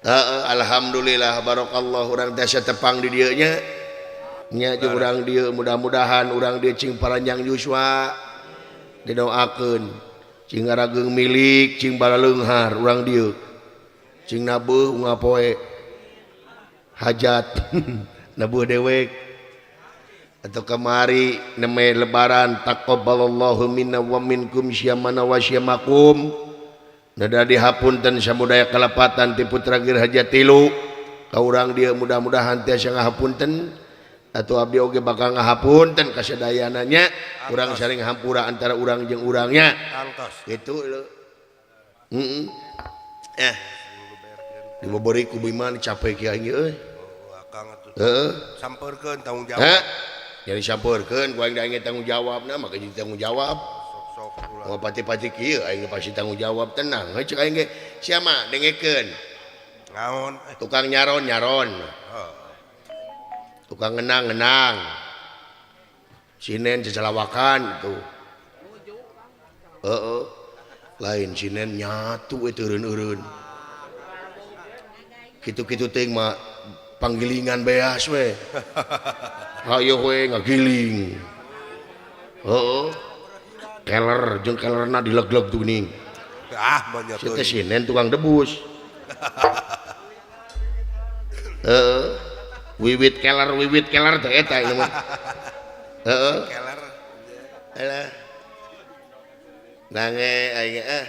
Alhamdulillah barokallah urang tiasa tepang di dieu nya. Nya jeung urang dieu mudah-mudahan urang dieu cing paranjang yuswa didoakeun cing ngarageung milik cing balaleunghar urang dieu cing nabeuh unggal poe hajat nabuh dewek atau kemari neme lebaran taqabbalallahu minna wa minkum syamana wa syamakum. Nada dihapunten samudaya kalepatan ti putra Girhaja tilu ka urang dieu mudah-mudahan tiasa ngahapunten atuh abdi oge bakal ngahapunten ka sadayana nya urang saling hampura antara urang jeung urangnya kitu lho. Heeh. Eh. Dibobori ku Bima capek kieu aing euy. Heeh. Sampeurkeun tanggung jawab. Jadi sampeurkeun ku aing da aing tanggung jawabna maka jadi tanggung jawab. Oh pati-pati kieu aing pasti tanggung jawab tenang cek aing ge sia mah dengekeun naon tukang nyaron nyaron tukang ngenang ngenang sinen cecelawakan itu heeh lain sinen nyatu we teureun-eureun kitu-kitu teuing mah panggilingan beas we hayo we ngagiling heeh keler jeung kelerna dileg-leg tuh geuning. Ah mah nya teh sinen tukang debus. Heeh. Wiwit keler teh eta ieu mah. Heeh. Keler. Alah. Nange aing ah.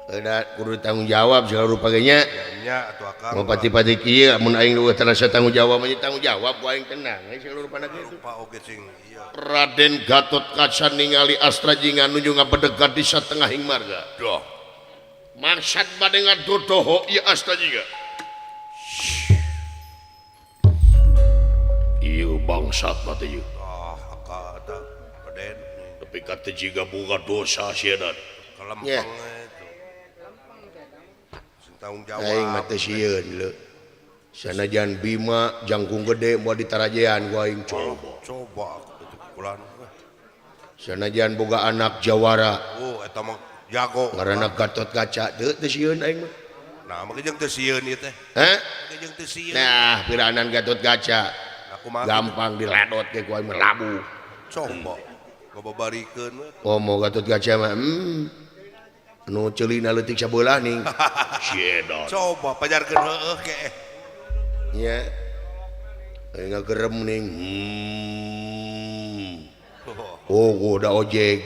Udah kudu tanggung jawab segala rupa ge nya. Nya atuh akang. Mau pati-pati kieu mun aing leuwih terasa tanggung jawab mah tanggung jawab ku aing tenang segala rupana kitu. Rupa oge sing ieu. Raden Gatot Kaca ningali Astra Jingga nuju ngabedegat di satengahing marga. Doh. Maksad bade ngadodoho ieu Astra Jingga. Ieu bangsat mah teh ieu. Ah, akang eta Raden. Tapi ka teh jiga boga dosa sieun. Kalempeng tanggung jawab. Aing mah teh sieun leu. Sanajan Bima jangkung gede moal ditarajean ku aing coba. Coba pukulan. Sanajan boga anak jawara. Oh eta mah jago. Ngaranna Gatot Kaca teu teu sieun aing mah. Nah, mah jeung teu sieun ieu teh. Hah? Jeung teu sieun. Nah, piranan Gatot Kaca. Nah, kumaha gampang diledot ge ku aing mah labuh. Coba. Ngababarikeun we. Oh, mau Gatot Kaca mah. Nu ceulina leutik sabelah ning. Siedan. Coba pajarkeun heueuh ke. Nya. Aing ngagerem ning. Oh, gua da ojek.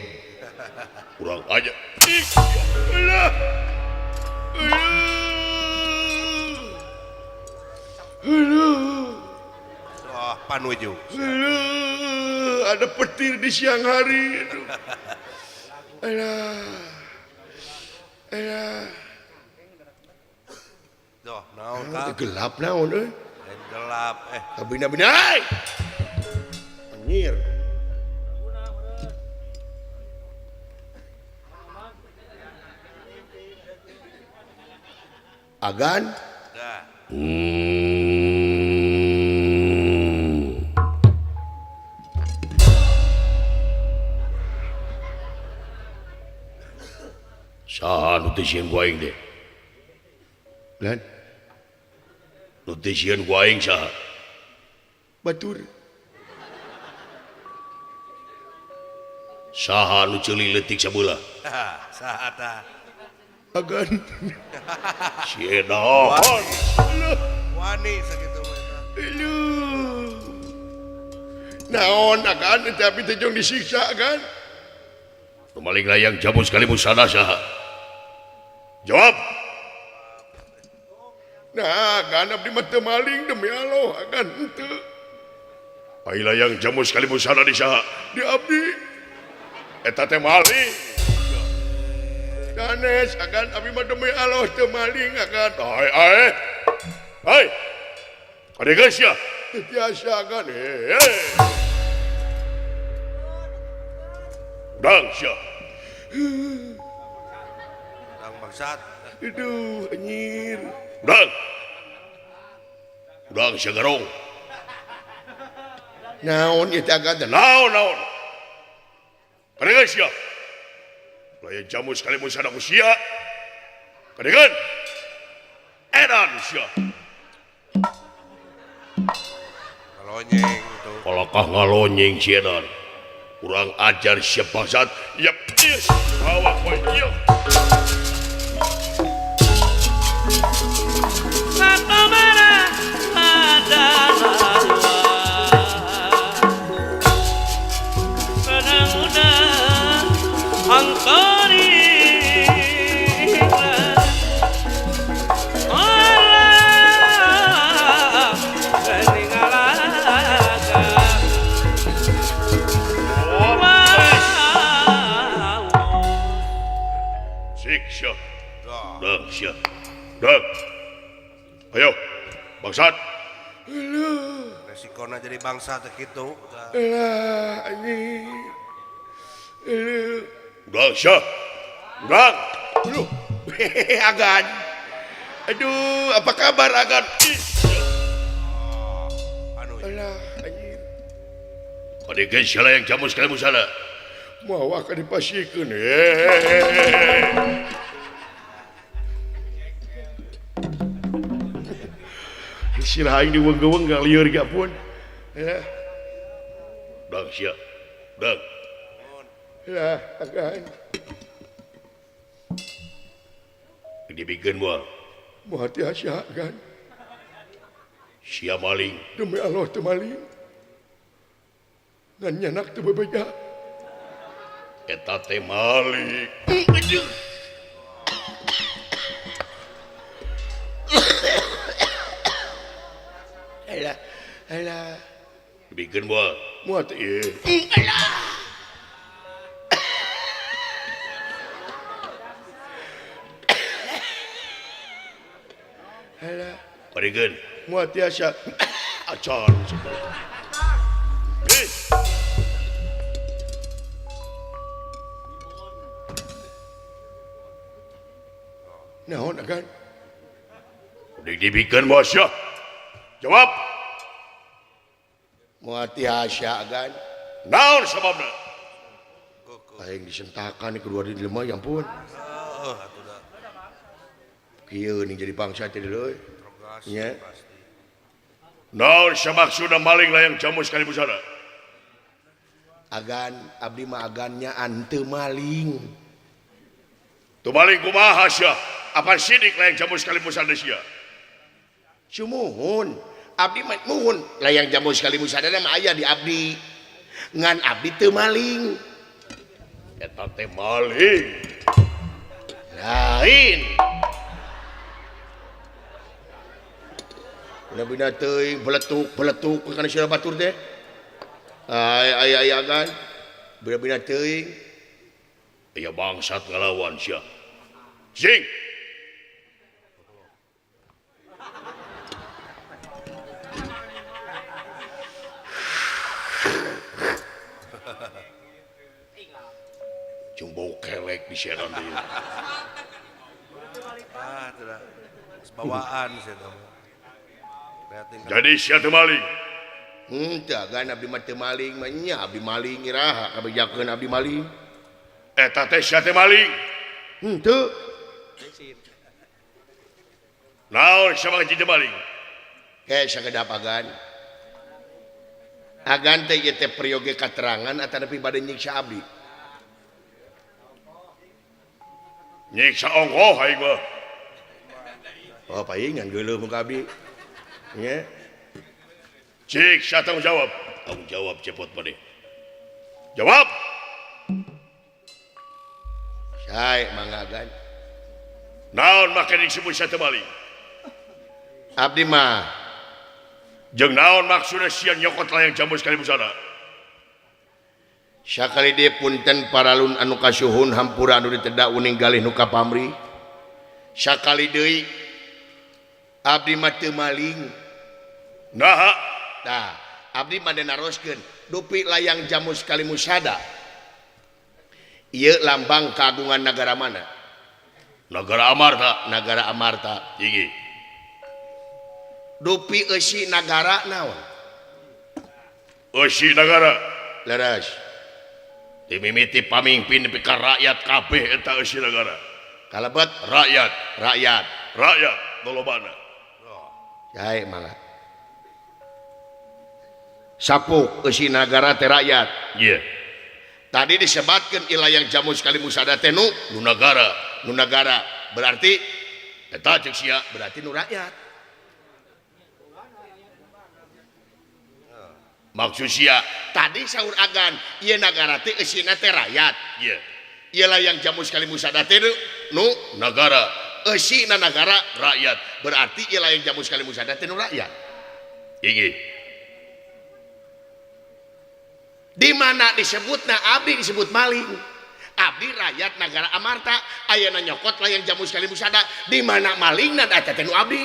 Kurang aja. Alah. Aduh. Wah, panuju. Aduh, ada petir di siang hari. Aduh. Alah. Alah. Duh, naon ka? Gelap naon euy? Gelap eh. Kabina-bina. Hey! Anjir. Agan? Dah. Saha nu teu sieun ku aing teh? Lan? Nu teu sieun ku aing saha? Batur. Saha nu ceuli leutik sabelah? Saha tah? Agan. Si edan. Wani sakitu mah. Aduh. Naon agan tapi teh jong disiksa agan. Maling layang jamu sekali busana saha? Jawab. Nah, agan abdi mah teu maling demi Allah agan henteu. Ai layang jamu sekali busana di saha? Di abdi. Eta teh maling. Sanes agan abdi mah demi Allah teu maling agan. Ai ai. Hai. Ade geus ya? Teu tiasa agan. Hei. Udang sia. Udang bangsat. Aduh, anjir. Udang. Udang sia garong. Naon ieu teh agan teh? Naon naon. Ade geus sia. Layan jamu sekali musana ku sia. Kadengeun. Edan sia. Ngalonyeng tuh. Kalakah ngalonyeng si edan. Kurang ajar sia bangsat. Yep. Yes. Bawa kowe ieu. Ayo, bangsat. Resikona jadi bangsa teh kitu. Lah, anjing. Udah, sia. Udah. Aduh. Agan. Aduh, apa kabar Agan? Anu. Alah, anjing. Kadegeun sia yang jamu sekali musala. Mawa ka dipasikeun. Sirah aing diweng-weng gak lieur gak pun. Ya. Dang sia. Dang. Lah, agan. Dibikeun moal. Moal tiasa agan. Sia maling. Demi Allah teu maling. Ngan nyanak teu bebeja. Eta teh maling. Aduh. Alah, alah. Bikin buat. Muat ieu. Alah. Alah. Parikeun. Muat tiasa. Acan. Naon agan? Udah dibikeun bos ya. Jawab. Moal tiasa agan. Naon sababna? Aing disentakan kedua di lemah ya ampun. Heeh atuh da. Kieu nih jadi bangsa teh deui. Nya. Naon samaksudna maling layang jamu sekali busana? Agan abdi mah agannya ante maling. Tu maling kumaha sia? Apa sidik layang jamu sekali busana sia? Sumuhun. Abdi mah muhun layang jamu sekali busana mah aya di abdi. Ngan abdi teu maling. Eta teh maling. Lain. Bina-bina teuing beletuk-beletuk kana sia batur teh. Ay ay ay agan. Bina-bina teuing. Aya bangsat ngalawan sia. Jing. Jeung bau kelek di sia deui. Ah, teu da. Bawaan sia teh. Jadi sia teu maling. Henteu agan abdi mah teu maling mah nya abdi maling iraha kabejakeun abdi maling. Eta teh sia teh maling. Henteu. Naon sabab jadi maling? Heh sakedap agan. Agan teh ieu teh peryogi katerangan atanapi bade nyiksa abdi. Nyiksa ongkoh aing mah. Oh paingan geuleuh muka abdi. Nya. Cik, sia tanggung jawab. Tanggung jawab cepot maneh. Jawab. Sae mangga agan. Naon make disebut sia teu maling? Abdi mah jeung naon maksudna sia nyokot layang jamu sekali busana? Sakali deui punten paralun anu kasuhun hampura anu ditedak uning galih nu kapamri. Sakali deui abdi mah teu maling. Naha? Tah, abdi mah naroskeun dupi layang jamu sekali musada. Ieu lambang kagungan nagara mana? Nagara Amarta. Nagara Amarta. Tinggi. Dupi eusi nagara naon? Eusi nagara. Leres. Dimimiti pamingpin nepi ka rakyat kabeh eta eusi nagara. Kalebet rakyat rakyat rakyat lolobana. Jae mangga. Sapuk eusi nagara teh rakyat. Iya. Tadi disebatkeun ilayang jamus kali musada teh nu nu nagara, nu nagara berarti eta ceuk sia berarti nu rakyat. Maksud sia tadi saur agan ieu nagara teh eusina teh rakyat. Iya. Ieu layang jamus kali musada teh nu nagara, eusina nagara rakyat berarti ieu layang jamus kali musada teh nu rakyat. Inggih. Di mana disebutna abdi disebut maling. Abdi rakyat nagara Amarta ayeuna nyokot layang jamus kali musada di mana malingna eta teh nu abdi.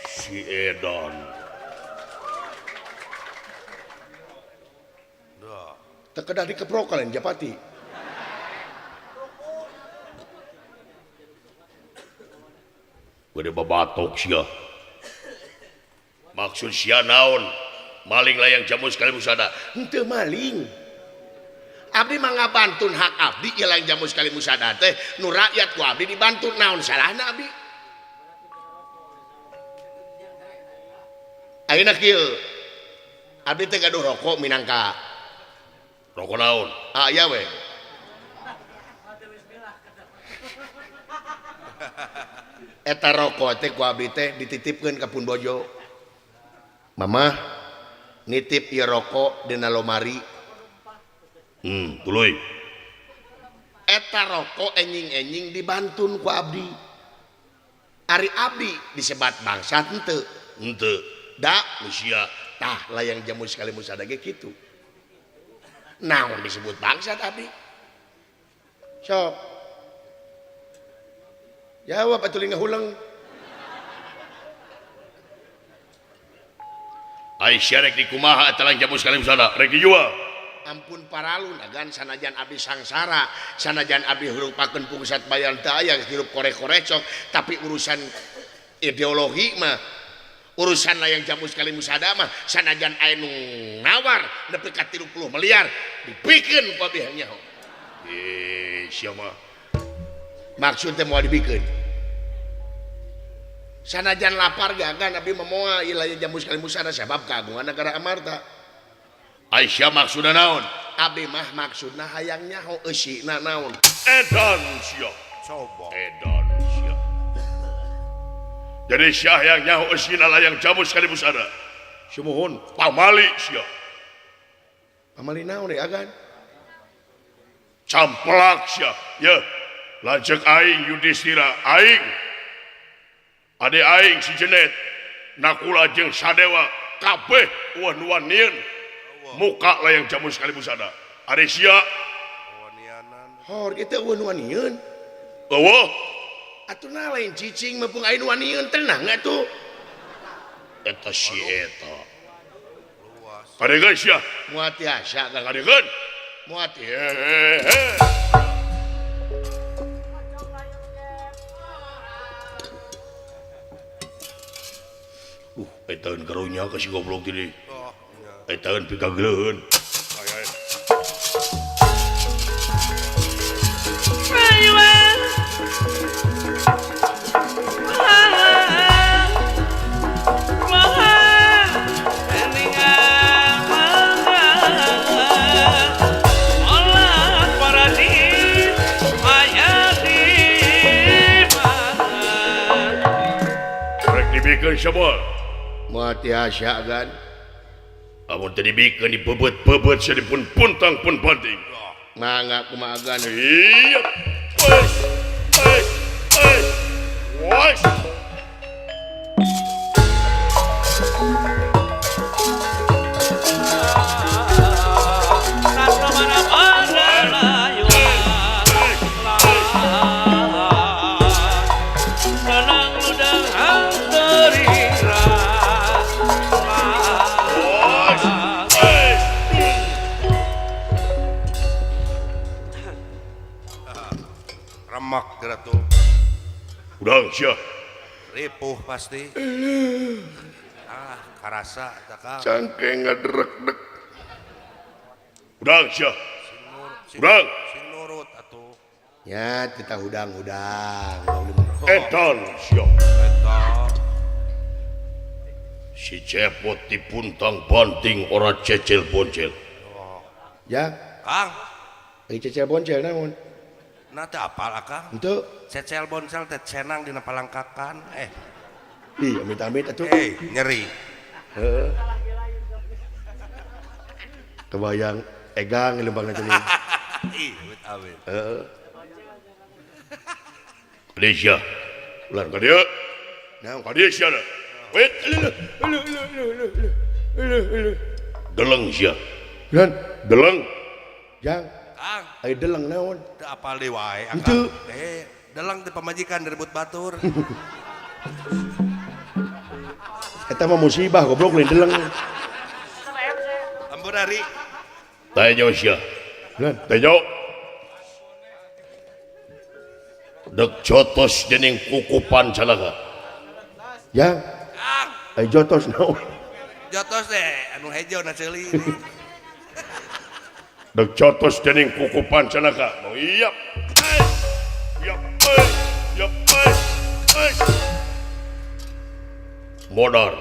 Si edan. Teu kedah dikeprok kalian Japati. Gede babatok sia. Maksud sia naon? Maling layang jamus kali musada. Henteu maling. Abdi mah ngabantun hak abdi ieu layang jamus kali musada teh nu rakyat ku abdi dibantu naon salahna abdi? Ayeuna kieu. Abdi teh gaduh rokok minangka. Rokok naon? Ah iya we. Eta rokok teh ku abdi teh dititipkeun ka pun bojo. Mamah nitip ieu rokok dina lomari. Tuluy. Eta rokok enjing-enjing dibantun ku abdi. Ari abdi disebat bangsat henteu. Henteu. Da usia tah layang jamus kali musada ge kitu. Naon disebut bangsat abdi? Sok. Jawab atuh ngahuleng. Aisyah rek dikumaha eta layang jamus kali musada rek dijual. Ampun paralun agan sanajan abdi sangsara, sanajan abdi hurupakeun pungsat bayan teu aya hirup korek-korecok, tapi urusan ideologi mah urusan layang jamus kali musada mah sanajan aya nu nawar nepi ka 30 miliar dipikeun ku abdi nyaho. Sia mah maksud teh moal dibikeun. Sanajan lapar gagan abdi mah moal ieu layang jamus kali musada sabab kagungan negara Amarta. Aisyah maksudna naon? Abdi mah maksudna hayang nyaho eusina naon. Edan sia. Coba. Edan sia. Jadi sia hayang nyaho eusina layang jamus kali musada. Sumuhun pamali sia. Pamali naon deui agan? Camplak sia. Ye, lanceuk aing Yudhistira aing. Ade aing si Jenet Nakula jeung Sadewa kabeh eueuh nu wanieun muka layang jamus kali musada. Ari sia hor kitu eueuh nu wanieun. Eueuh. Atuh na lain cicing mah pung aya nu wanieun tenang atuh. Eta si eta. Kadegeun sia. Moal tiasa kadegeun. Moal Etaeun karunya ka si goblok teh. Etaeun pikagleuheun. Rek dibikeun semua. Moal tiasa agan. Amun teu dibikeun dibeubeut-beubeut sia dipun puntang pun banting. Mangga kumaha agan. Iya. Wes. Wes. Wes. Wes. Udang sia. Ripuh pasti. Ah, karasa tak. Cangkeng ngadrek-dek. Udang sia. Udang. Sing nurut atuh. Ya kita hudang-hudang. Edan sia. Eta. Si Cepot dipuntang banting ora cecil boncel. Ya, Kang, ari cecil boncel naon? Na teu apal akang. Henteu. Cecel boncel teh cenang dina palangkakan. Ih, amit-amit atuh. Nyeri. Heeh. Kebayang egang lembangna teh. Ih, amit-amit. Heeh. Kadieu sia. Ulah ka dieu. Naon? Ka dieu sia. Wait. Deleng sia. Lan, Deleng. Jang, Kang, ari deleng naon? teu apal deui wae akang. Henteu. Deleng teh pamajikan direbut batur. Eta mah musibah goblok lain deleng. Ampun ari. Tanya sia. Lan, Tanya. Dek jotos dening kukupan calaka. Jang, Kang, ari jotos naon? jotos teh anu hejo na ceuli. Dek jotos dening kukupan calaka. Mau iya. Iya. Iya. Modar.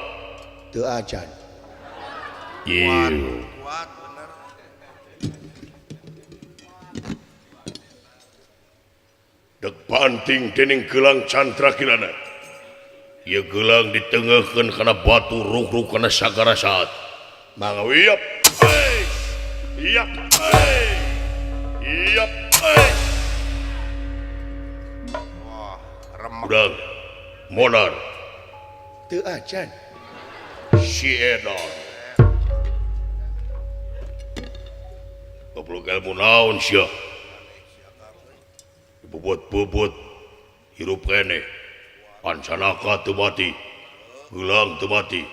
Teu acan. Ieu. Kuat bener. Dek banting dening gelang Chandra Kirana. Ieu gelang ditengeuhkeun kana batu ruk-ruk kana sagara saat. Mangga wiap. Iap. Iap. Wah, remek. Udang. Modar. Teu acan. Si Edan. Goblok ilmu naon sia? Bobot-bobot hirup keneh. Pancanaka teu mati. Gelang teu mati.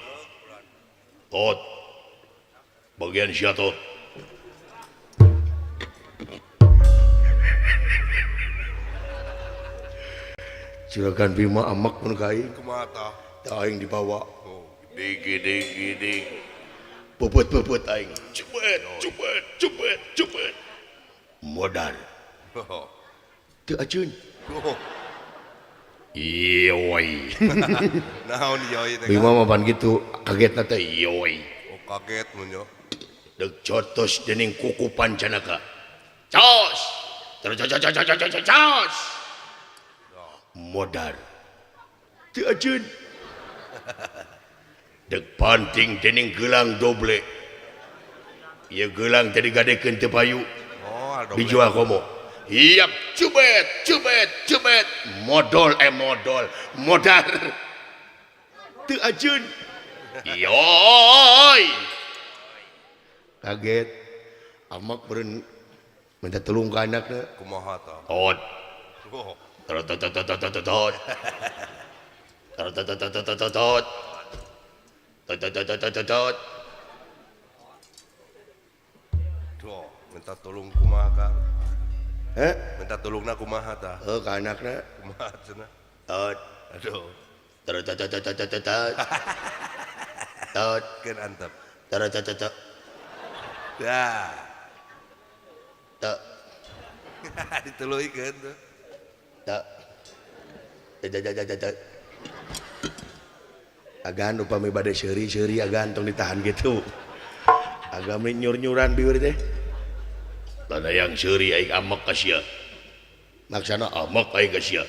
Tot. Bagian sia tot. Juragan Bima amek mun ka aing. Kumaha tah? Tah aing dibawa. Oh, Digi digi digi. Bobot-bobot aing. Cubet, cubet, cubet, cubet. Modal. Teu aceun. Oh. Ioi. Naon ioi teh? Bima mah pan kitu, kagetna teh Ioi. Oh, kaget mun yo. Dek jotos dening kuku Pancanaka. Cos. Terus cos cos cos cos cos. Modar. Teu aceun. Dek panting dening gelang doble. Ieu gelang teh digadekeun teu payu. Oh, doble. Dijual komo. Iap, cubet, cubet, cubet. Modol modol, modar. Teu aceun. Ioi. Kaget. Amak beureun minta tulung ka anakna. Kumaha tah? Tot. Oh. Tot tot tot tot tot tot. Tot tot tot tot tot tot. Tot tot tot tot tot tot. Duh, minta tulung kumaha Kang? Heh? Minta tulungna kumaha tah? Heuh ka anakna. Kumaha cenah? Tot. Aduh. Tot tot tot tot tot tot. Tot. Keun antep. Tot tot tot tot. Dah. Tot. Dituluikeun tuh. Tot. Tot tot tot tot. Agan upami bade seuri-seuri agan tong ditahan gitu. Agam nyur-nyuran biwir teh. Lada yang seuri aing amek ka sia. Maksana Amek aing ka sia.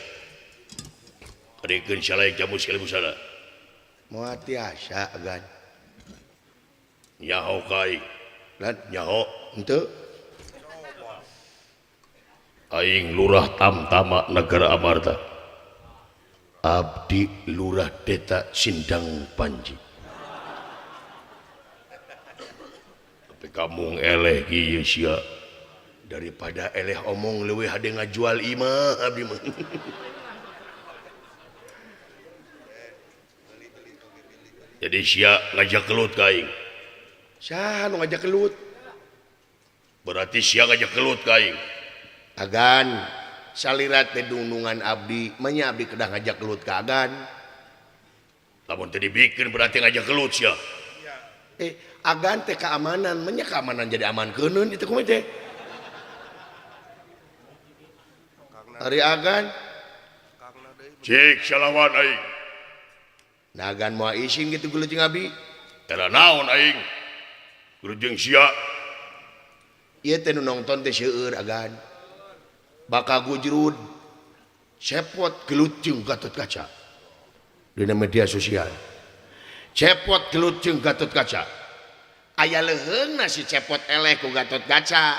Kadekeun salaik jamu sekali busana. Moal tiasa agan. Nyaho ka aing. Lan Nyaho henteu. Aing Lurah Tamtama Negara Amarta. Abdi Lurah Deta Sindang Panji. Tapi kamu eleh kieu sia. Daripada eleh omong leuwih hade ngajual imah abdi mah. Jadi sia ngajak kelut ka aing. Saha nu ngajak kelut? Berarti sia ngajak kelut ka aing. Agan salirat teh dunungan abdi, manya abdi kedah ngajak kelut ka agan. Lamun teu dibikeun berarti ngajak kelut sia. Agan teh keamanan, manya keamanan jadi aman keuneun itu kumaha teh? Ari agan Cik salawan aing. Nagan moal isin kitu gelut jeung abi. Tara naon aing? Gelut jeung sia. Ieu teh nu nongton teh seueur agan. Bakal gujrud cepot gelut jeung Gatot Kaca. Dina media sosial. Cepot gelut jeung Gatot Kaca. Aya leuheungna si cepot eleh ku Gatot Kaca.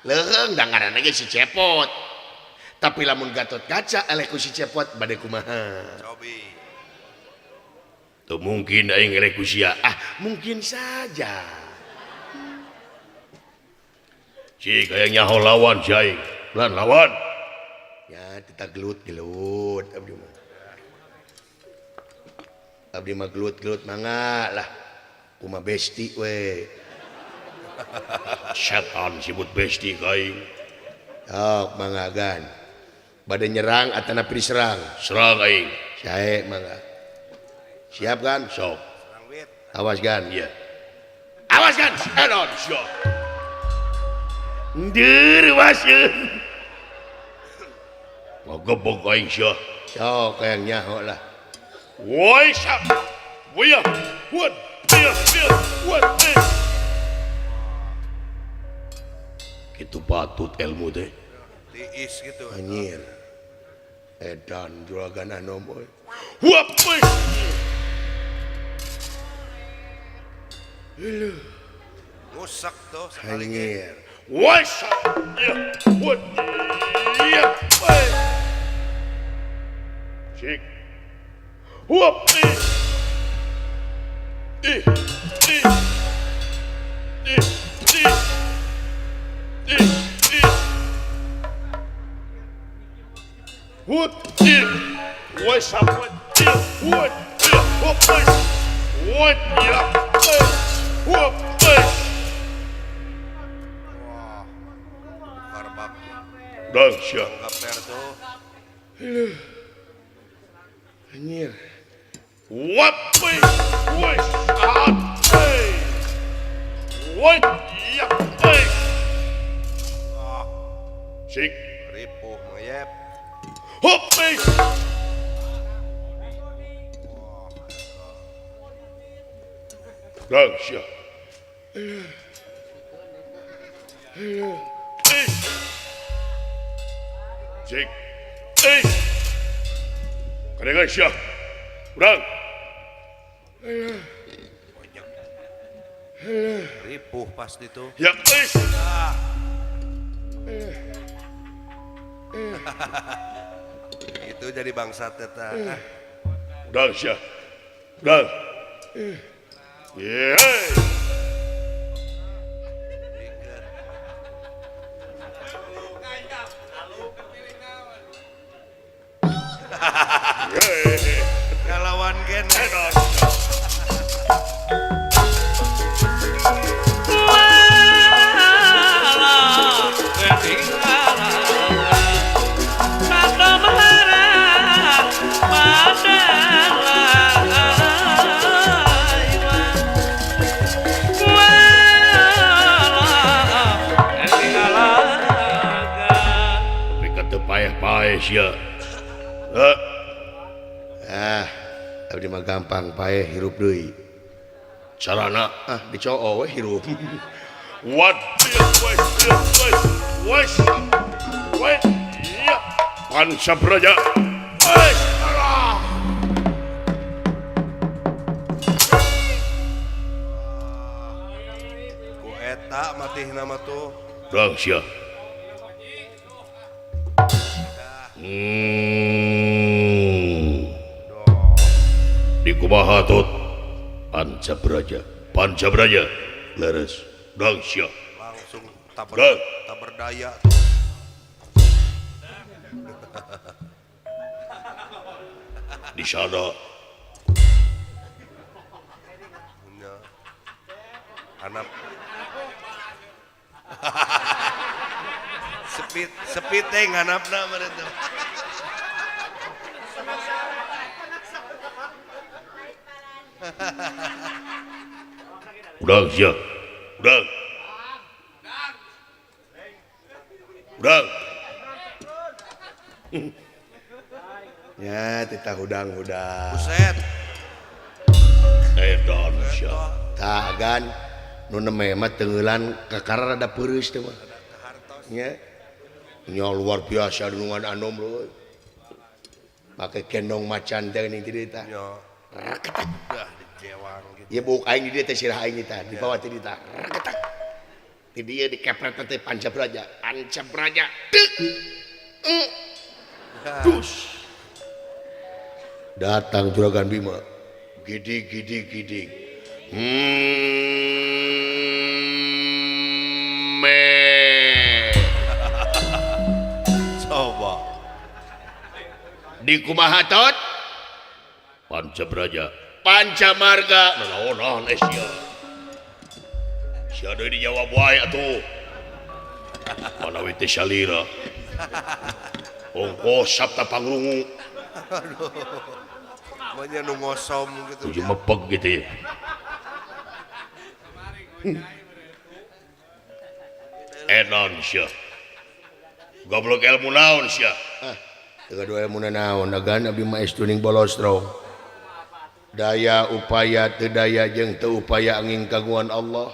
Leuheung da ngaranna ge si cepot. Tapi lamun Gatot Kaca eleh ku si cepot bade kumaha? Cobi. Teu mungkin aing eleh ku sia. Ah, mungkin saja. Cik hayang nyaho lawan si aing. Lan lawan. Ya, kita gelut-gelut abdi mah. Abdi mah gelut-gelut mangga lah. Kumaha besti we. Setan sibut besti ka aing. Sok mangga gan. Bade nyerang atanapi diserang? Serang aing. Sae mangga. Siap kan? Sok. Serang wit. Awas gan. Iya. Awas gan. Enon sia. Ndeur wasieun. Ngagebog aing sia. Sok hayang nyaho lah. Woi sap. Wia. Wut. Wia. Wia. Wut. Kitu patut ilmu teh. Tiis gitu. Anjir. Edan juragan anom euy. Huap euy. Heuh. Ngusak tuh sekali ge. Anjir. Woi sap. Ya. Wut. Ya. Woi. Cik. Huap. Ih. Ih. Ih. Ih. Ih. Ih. Ih. Wut. Ih. Woi sap. Ih. Wut. Ih. Huap. Wut. Ya. Huap. Wah. Karbak. Dang sia. Gaper tuh. Anjir. What? Woi. Ah. Woi. Ya. Wah, Cik. ripuh meyep. Hop. Dang sia. Cik. Kadengan sia. Urang. Banyak. Ripuh pasti tuh. Ya. Ah. Itu jadi bangsa teta. Urang sia. Urang. Ye. Ngalawan gen. Tapi kata paeh-paeh sia. Ah, abdi mah gampang paeh hirup deui. Carana ah dicoo we hirup. What? Wes. Wes. Ya. Pancabraja. Wes. Ku eta matihna mah tuh. Dang sia. Di kumaha tut? Pancabraja. Pancabraja. Leres. Dang sia. Langsung Dang. tak berdaya tuh. Di sana. Ya. Anak. Sepit sepit teh nganapna meureun teh. Urang sia. Urang. Urang. Ya titah hudang-hudang. Buset. Edan sia. Tah agan nu neme mah teungeulan kakara rada peureus teh mah. Nya. Nya luar biasa dunungan anom leuy. Make kendong macan teh geuning ti dieu tah. Nya. Raketak. Dah dijewang gitu. Ieu buuk aing di dieu teh sirah aing tah di bawah ti dieu tah. Raketak. Ti dieu dikepret teh Pancabraja. Pancabraja. Deuk. Dus. Datang Juragan Bima. Gidig gidig gidig. Me. Coba. Di kumaha tot? Pancabraja. Pancamarga. Nanaonan sia. Sia deui dijawab wae atuh. Mana we teh salira. Ongko sabta pangrungu. Aduh. Banyak nu ngosom gitu. Tujuh mepeg gitu ya. Edan sia. Goblok ilmu naon sia? Ah, teu gaduh ilmu naon agan abdi mah estuning bolostro. Daya upaya teu daya jeung teu upaya angin kagungan Allah.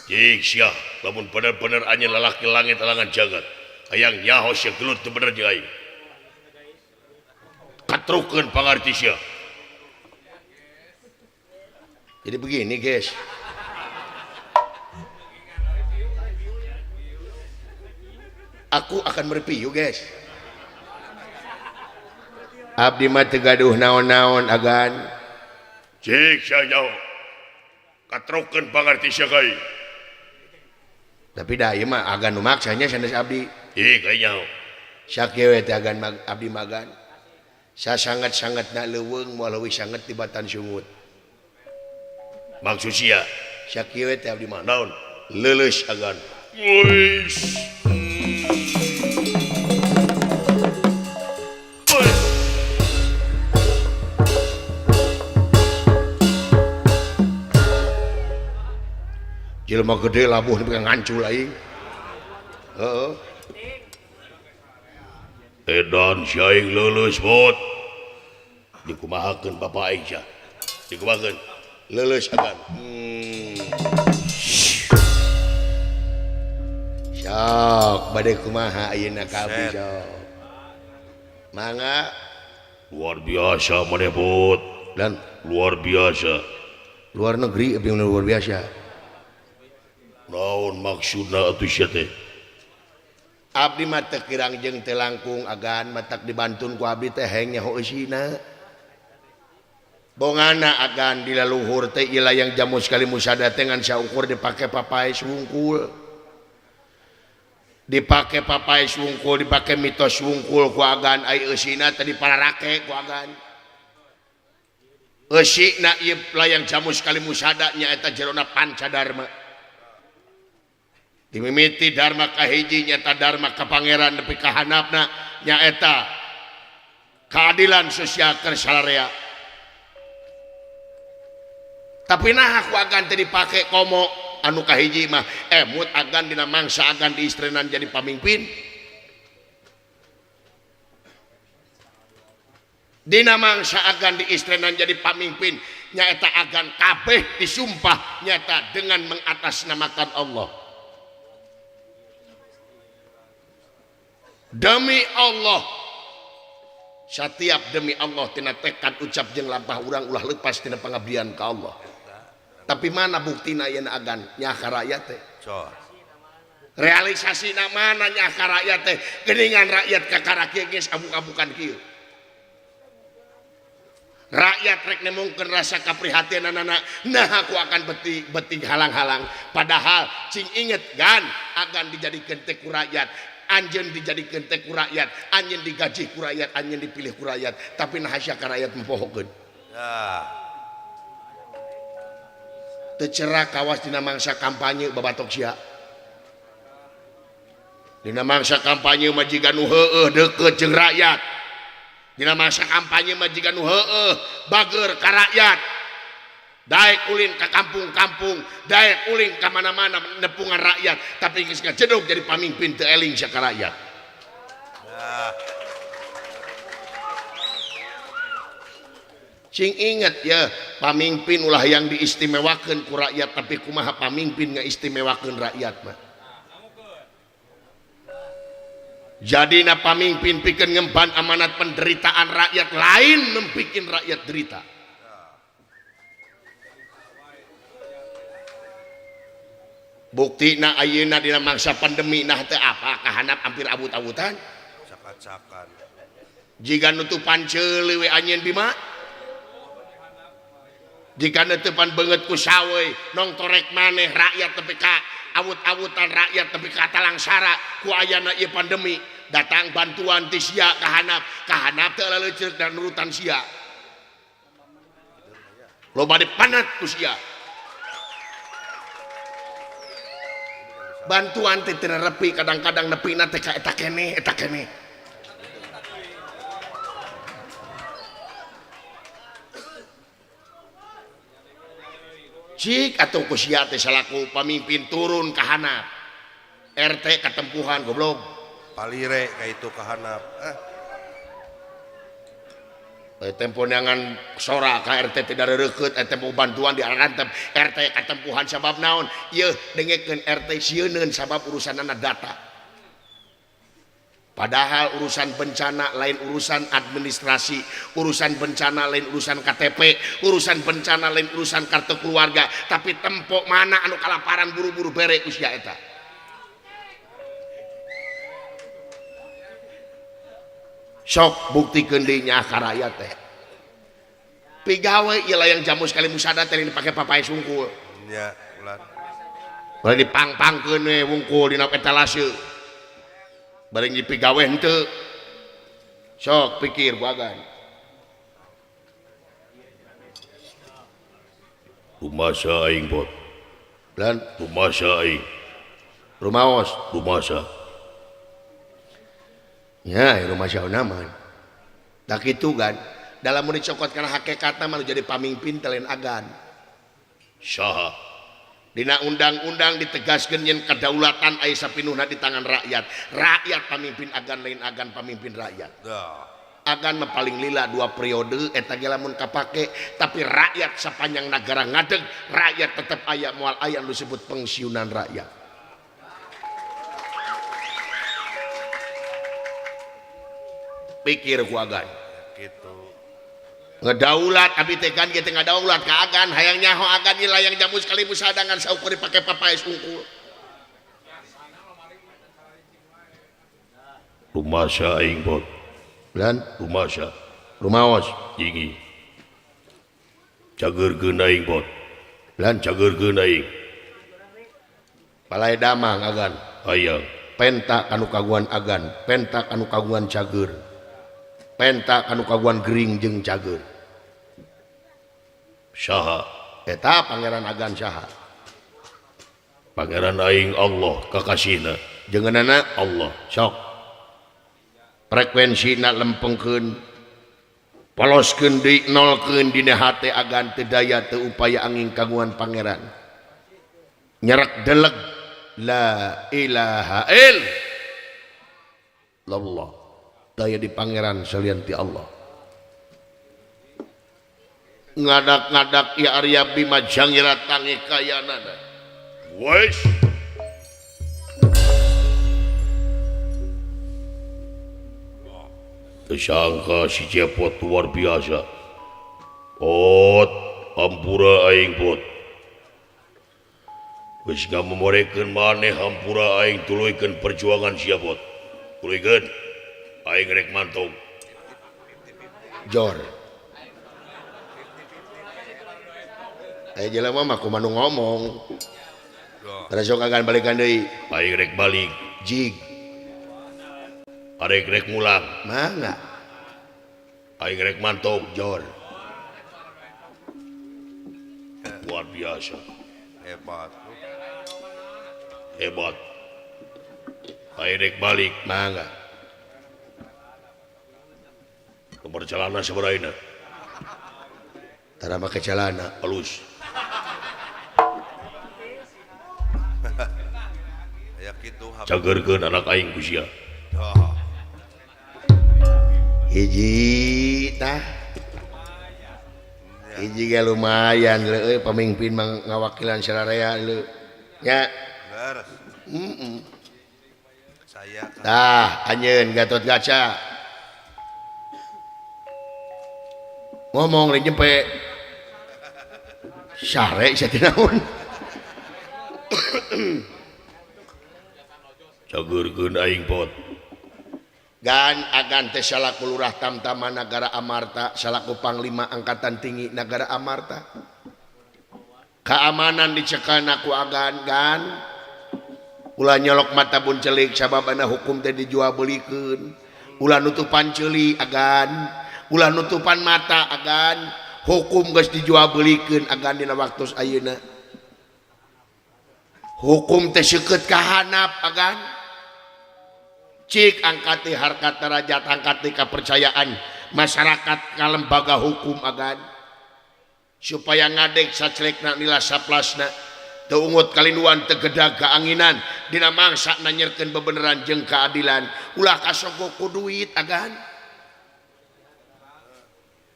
Cik sia, lamun bener-bener anjeun lalaki langit alangan jagat. Hayang nyaho sia gelut teu bener jeung aing. Katrukeun pangarti sia. Jadi begini guys. Aku akan mereview guys. Abdi mah teu gaduh naon-naon agan. Cik sia nyaho. Katrukeun pangarti sia ka aing. Tapi dah ieu mah agan nu maksanya sanes abdi. Cik aing nyaho. Sakieu we teh agan abdi magan. Sasangat-sangatna leuweung moal leuwih sanget tibatan sungut. Maksud sia sakieu we teh abdi mah naon? Leuleus agan. Wis. Jelema gede labuh nepi ka ngancul aing. Heeh. Edan si aing leuleus bot. Dikumahakeun bapa aing sia. Dikumahakeun. Leuleus agan. Sok bade kumaha ayeuna ka abdi sok. Mangga. Luar biasa maneh bot. Dan luar biasa. Luar negeri abdi luar biasa. Naon maksudna atuh sia teh? Abdi mah teu kirang jeung teu langkung agan matak dibantun ku abdi teh heng nyaho eusina. Bongana agan di laluhur teh ieu layang jamu sekali musada teh ngan saukur dipake papaes wungkul. Dipake papaes wungkul, dipake mitos wungkul ku agan ai eusina teh dipararake ku agan. Eusina ieu layang jamu sekali musada nyaeta jerona Pancadarma. Dimimiti dharma kahiji nyata dharma ka pangeran nepi ka handapna nyaeta keadilan sosial keur salarea. Tapi nah aku agan teu dipake komo anu kahiji mah emut agan dina mangsa agan diistrenan jadi pamimpin. Dina mangsa agan diistrenan jadi pamimpin nyaeta agan kabeh disumpah nyata dengan mengatasnamakan Allah. Demi Allah, setiap demi Allah tina tekad ucap jeung lampah urang ulah lepas tina pengabdian ka Allah. Tapi mana buktina yeuna agan nyah ka rakyat teh? Realisasina mana nyah ka rakyat teh? Geuningan rakyat kakara kieu geus abuk-abukan kieu. Rakyat rek nemongkeun rasa kaprihatinanana, nah aku akan beti halang-halang. Padahal cing inget gan agan dijadikeun teh ku rakyat. Anjeun dijadikeun teh ku rakyat, anjeun digaji ku rakyat, anjeun dipilih ku rakyat, tapi nah sia ka rakyat mempohokeun. Ya. Teu cerak kawas dina mangsa kampanye babatok sia. Dina mangsa kampanye mah jiga nu heueuh deukeut jeung rakyat. Dina mangsa kampanye mah jiga nu heueuh bager ka rakyat. Daek ulin ka kampung-kampung, daek ulin ka mana-mana nepungan rakyat, tapi geus ngajedog jadi pamimpin teu eling sia ka rakyat. Cing inget ya, pamimpin ulah yang diistimewakan ku rakyat, tapi kumaha pamimpin ngaistimewakeun rakyat mah. Jadi na pamimpin pikeun ngemban amanat penderitaan rakyat, lain membikin rakyat derita. Bukti na ayeuna dina mangsa pandemi nah teu apa kahanap hampir abut-abutan. Cakak-cakan. Jika nutupan ceuli we anjeun Bima. Jika nutupan beungeut ku sawe nong torek maneh rakyat tepi ka awut-awutan rakyat tepi ka talangsara ku ayana ieu pandemi datang bantuan ti sia kahanap kahanap teu laleuceuk dan nurutan sia loba dipanat ku sia bantuan teh teu nepi kadang-kadang nepina teh ka eta keneh eta keneh. Cik atau ku sia teh salaku pamimpin turun kahanap RT katempuhan goblok palire ka itu kahanap tempo neangan sora ka RT tidak reukeut tempo bantuan diarantep RT katempuhan sabab naon ieu dengekeun RT sieuneun sabab urusanana data. Padahal urusan bencana lain urusan administrasi, urusan bencana lain urusan KTP, urusan bencana lain urusan kartu keluarga, tapi tempo mana anu kalaparan buru-buru bere usia eta. Sok buktikeun deui nyaah ka rakyat teh. Pigawe ieu layang jamu sekali musada teh dipake papae sungkul. Nya, ulah. Ulah dipangpangkeun we wungkul dina etalase. Bareng dipigawe henteu. Sok pikir bagan. Rumasa aing bot. Dan rumasa aing. Rumaos, rumasa. Ya, rumasa naman. Tak kitu kan. Dalam mun dicokot kana hakikatna mah jadi pamimpin teh lain agan. Saha? Dina undang-undang ditegaskeun yen kedaulatan aya sapinuhna di tangan rakyat. Rakyat pamimpin agan lain agan pamimpin rakyat. Agan mah paling lila 2 periode eta ge lamun kapake, tapi rakyat sapanjang nagara ngadeg, rakyat tetep aya moal aya nu disebut pensiunan rakyat. Pikir ku agan. Gitu. Ngedaulat abi teh kan ge teh ngadaulat ka agan hayang nyaho agan ieu layang jamu sekali musadangan saukur dipake papaes unggul. Rumasa aing bot. Dan rumasa rumaos tinggi. Cageurkeun aing bot. Dan cageurkeun aing. Palai damang agan. Hayang penta kanu kagungan agan, penta kanu kagungan cager. Penta kanu kagungan gering jeung cager. Saha? Eta pangeran agan saha? Pangeran aing Allah kakasihna. Jengenana Allah. Sok. Frekuensina lempengkeun. Poloskeun deui nolkeun dina hate agan teu daya teu upaya angin kagungan pangeran. Nyerek deleg la ilaha illallah. Daya di pangeran salian ti Allah. Ngadak-ngadak ya Arya Bima jangira tangi kayanana. Wes. Tersangka si Cepot luar biasa. Pot, hampura aing pot. Wis ngamemorekeun maneh hampura aing tuluykeun perjuangan sia pot. Tuluykeun. Aing rek mantog. Jor. Aya jelema mah kumaha nu ngomong. Tara sok agan balikan deui. Aing rek balik. Jig. Arek rek mulang. Mangga. Aing rek mantog. Jor. Luar biasa. Hebat. Hebat. Aing rek balik. Mangga. Nomor celana sabaraha? Tara make celana halus. Aya kitu cageurkeun anak aing ku sia. Hiji tah. Hiji ge lumayan leuh pamimpin mah ngawakilan sararea leuh nya. Leres. Heeh. Saya Tah anjeun Gatot Kaca. Ngomong lain jempe. Sare sia teh naon. Cageurkeun aing pot. Gan agan teh salaku lurah tamtama Nagara Amarta, salaku panglima angkatan tinggi Nagara Amarta. Keamanan dicekana ku agan gan. Ulah nyolok mata bun celik sababana hukum teh dijual belikeun. Ulah nutupan ceuli agan, ulah nutupan mata agan. Hukum geus dijual belikeun agan dina waktu ayeuna. Hukum teh seukeut ka handap agan. Cik angkat di harkat derajat, angkat di kepercayaan masyarakat ka lembaga hukum agan supaya ngadeg sacelekna nila saplasna teu ungut kalinduan teu gedag kaanginan dina mangsa nanyerkeun bebeneran jeung keadilan ulah kasogok ku duit agan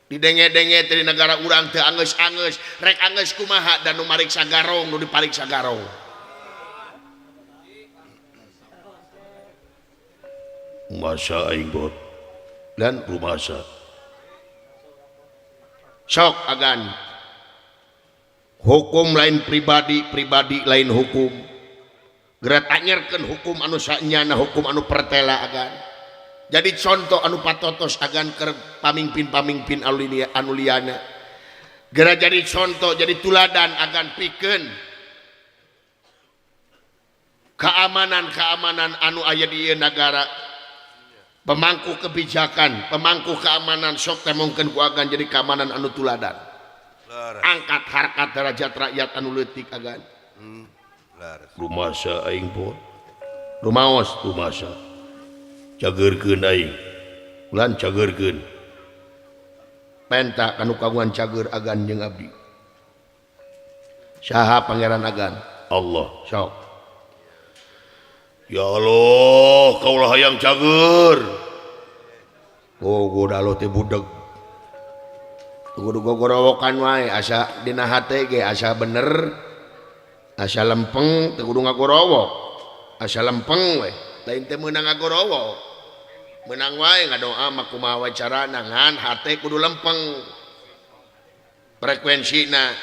didenge-denge teh di negara urang teu anggeus-anggeus rek anggeus kumaha dan nu mariksa garong nu dipariksa garong. Masa aing bot dan rumasa sok agan hukum lain pribadi, pribadi lain hukum. Geura tanyerkeun hukum anu sanyana, hukum anu pertela agan. Jadi contoh anu patotos agan keur pamingpin-pamingpin anu liana. Geura jadi contoh, jadi tuladan agan pikeun keamanan-keamanan anu aya di ieu nagara. Pemangku kebijakan, pemangku keamanan sok temongkeun ku agan jadi keamanan anu tuladan. Leres. Angkat harkat derajat rakyat anu leutik agan. Leres. Rumasa aing pot. Rumaos rumasa. Cageurkeun aing. Ulan cageurkeun. Penta kanu kagungan cager agan jeung abdi. Saha pangeran agan? Allah. Sok. Ya Allah, kaulah hayang cager. Oh, goda lo teh budeg. Kudu gogorowokan wae asa dina hate ge asa bener. Asa lempeng teu kudu ngagorowok. Asa lempeng we, lain teh meunang ngagorowok. Meunang wae ngadoa mah kumaha wae carana ngan hate kudu lempeng. Frekuensina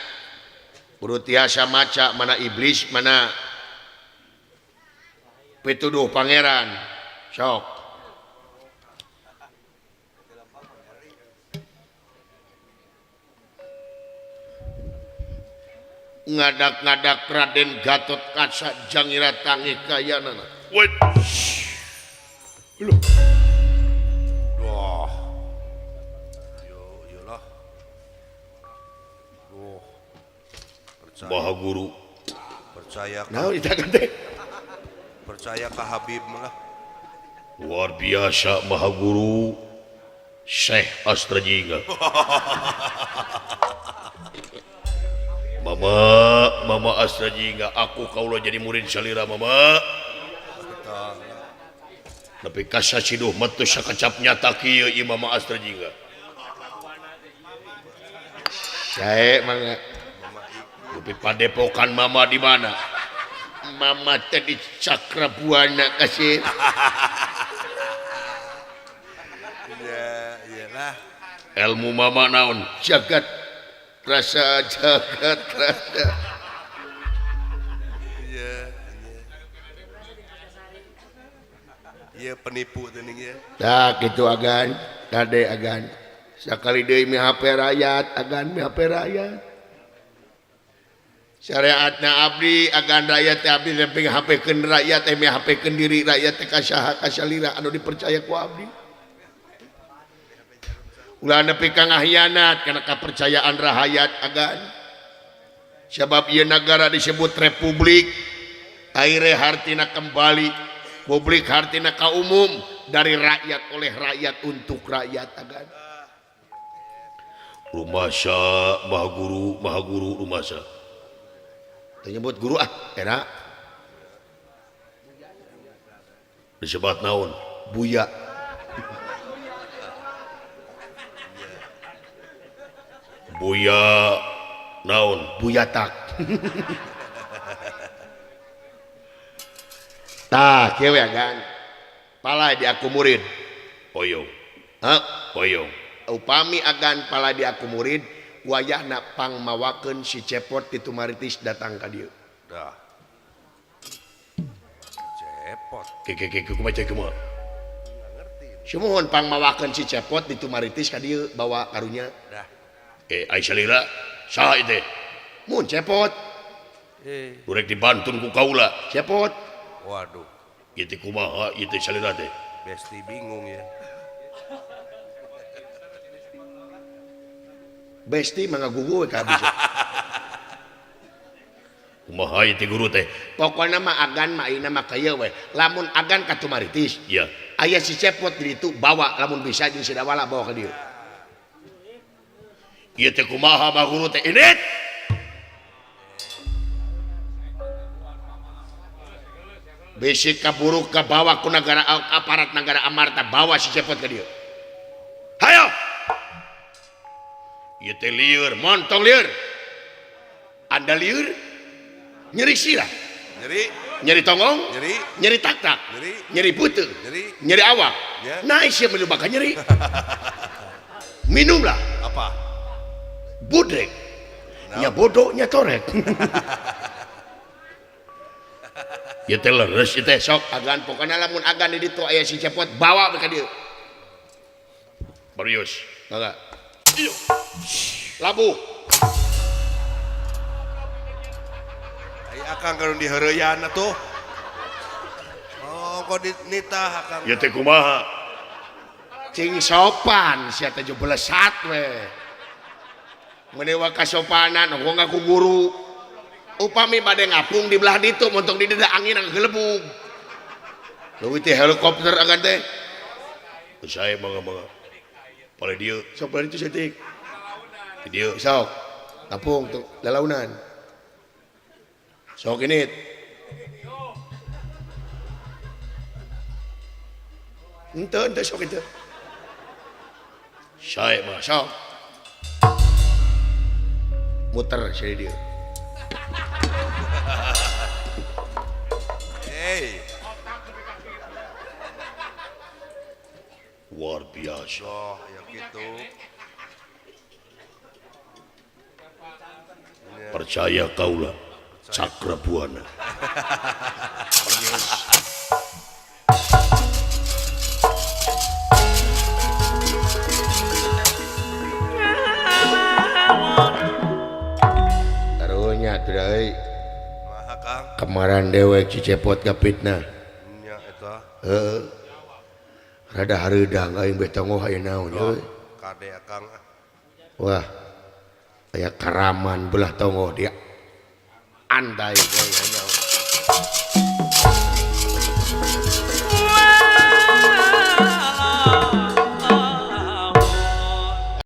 kudu tiasa maca mana iblis mana pituduh pangeran. Sok. Ngadak-ngadak Raden Gatot Kaca jangira tangi kayanana. Wait. Loh. Wah. Yo iyalah. Oh. Percaya. Maha Guru. Percaya. Naon eta teh? Percaya ka Habib mah. Luar biasa Maha Guru Syekh Astrajinga. Mama, Mama Astrajinga, aku kaulah jadi murid salira Mama. Tapi kasasiduh metu sakecap nyata kieu ieu Mama Astrajinga. Sae mangga. Tapi padepokan Mama di mana? Mama teh di Cakrabuana kasih. Ya, iyalah. Ilmu Mama naon? Jagat rasa, jagat rasa. Iya, iya. Iya penipu teuning ya. Tah kitu agan, kade agan. Sakali deui mi HP rakyat, agan mi HP rakyat. Syariatna abdi agan rakyat teh abdi lempeng HP keun rakyat teh mi HP keun diri rakyat teh ka saha ka salira anu dipercaya ku abdi. Ulah nepi ka ngahianat kana kapercayaan rahayat agan. Sebab ieu nagara disebut republik, aire hartina kembali, publik hartina ka umum, dari rakyat oleh rakyat untuk rakyat agan. Rumasa Maha Guru, Maha Guru rumasa. Teu nyebut guru ah, era. Disebat naon? Buya. Buya naon? Buya tak. Tah kieu we agan. Pala di aku murid. Hoyong. Hah? Hoyong. Upami agan pala di aku murid wayahna pangmawakeun si Cepot ti Tumaritis datang ka dieu. Dah. Cepot. Ke kumaha cek kumaha? Sumuhun pangmawakeun si Cepot di Tumaritis ka dieu bawa karunya. Dah. Ai salira saha ieu teh? Mun Cepot. Urek dibantun ku kaula. Cepot. Waduh. Ieu teh kumaha ieu teh salira teh? Besti bingung ya. Besti mah ngagugu we ka abis. Kumaha ieu teh guru teh? Pokona mah agan mah ayeuna mah kieu we. Lamun agan ka Tumaritis, iya. Aya si Cepot di ditu bawa lamun bisa jeung si Dawala bawa ka dieu. Ieu teh kumaha mah guru teh? Indit. Bisi kaburuk kabawa ku nagara aparat nagara Amarta bawa si Cepot ka dieu. Hayo. Ieu teh lieur, montong lieur. Anda lieur? Nyeri sirah. Nyeri. Nyeri tonggong? Nyeri. Nyeri tak-tak. Nyeri. Nyeri peuteung. Nyeri. Nyeri awak. Ya. Nah, sia mah bakal nyeri. Minumlah. Apa? Budrek. No. Nya bodoh, nya torek. Ieu teh leres ieu teh sok agan pokona lamun agan di ditu aya si Cepot bawa ka dieu. Barius. Mangga. Iyo. Labuh. Ai akang kalau diheureuyan atuh. Oh, kok nitah akang. Ieu teh kumaha? Cing sopan sia teh belesat we. Menewa kasopanan ongko ngaku guru. Upami bade ngapung di belah ditu montong di dieu angin ngagelebug. Leuwih teh helikopter agan teh. Saya mangga-mangga. Palih dieu, sok palih ditu saeutik. Di dieu sok. Ngapung tuh lalaunan. Sok ini. Ente ente sok itu. Saya mah sok. Muter sini dia. Hey. Luar biasa. Oh, ya gitu. Percaya kaulah Cakra Buana. Karunya deui. Kemarin dewek si Cepot kapitnah. Nya eta. Heeh. Rada hareudang aing beh tongoh aya naon euy. Kade akang. Wah. Aya karaman belah tongoh dia. Andai we nya.